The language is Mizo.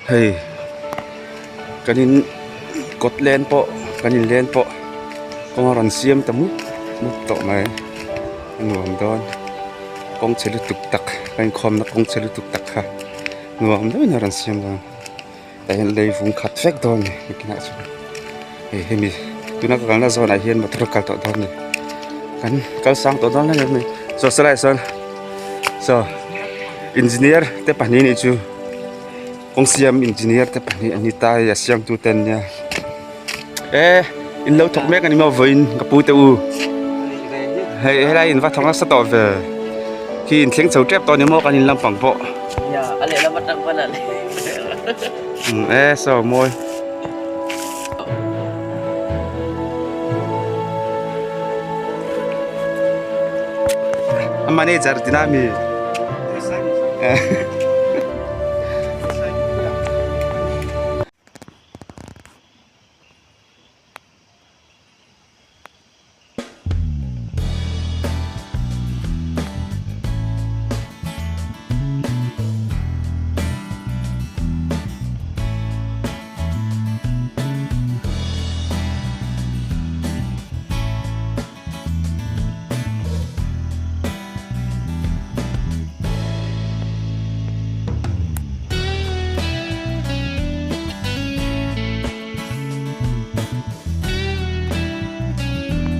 Hei kan in kawt len pawh kan in len pawh kawng a rawn siam ta mup mup tawh mai a nuam dawn kawng chhe lutuk tak ka inkhawmna kawng chhe lutuk tak kha nuam deuhin a rawn siam dawn tah hian lei vung khat vek dawn a ni nakinah chuan hei hemi tuna ka kalna zawnah hian motor a kal tawh dawn a ni kan kal sang tawh dawn hle mai saw sawlaiah sawn saw engineer te pahnih nih chu. Kawng siam engineer te pahnih an ni ta hei a siamtu te an nia e in lo thawk mek a ni maw vawiin ka pu te u hei helai in va thawk nasa tawh ve khi in thleng chho tep tawh a ni maw kan in lampang pawh e saw mawi. A manager tina mi.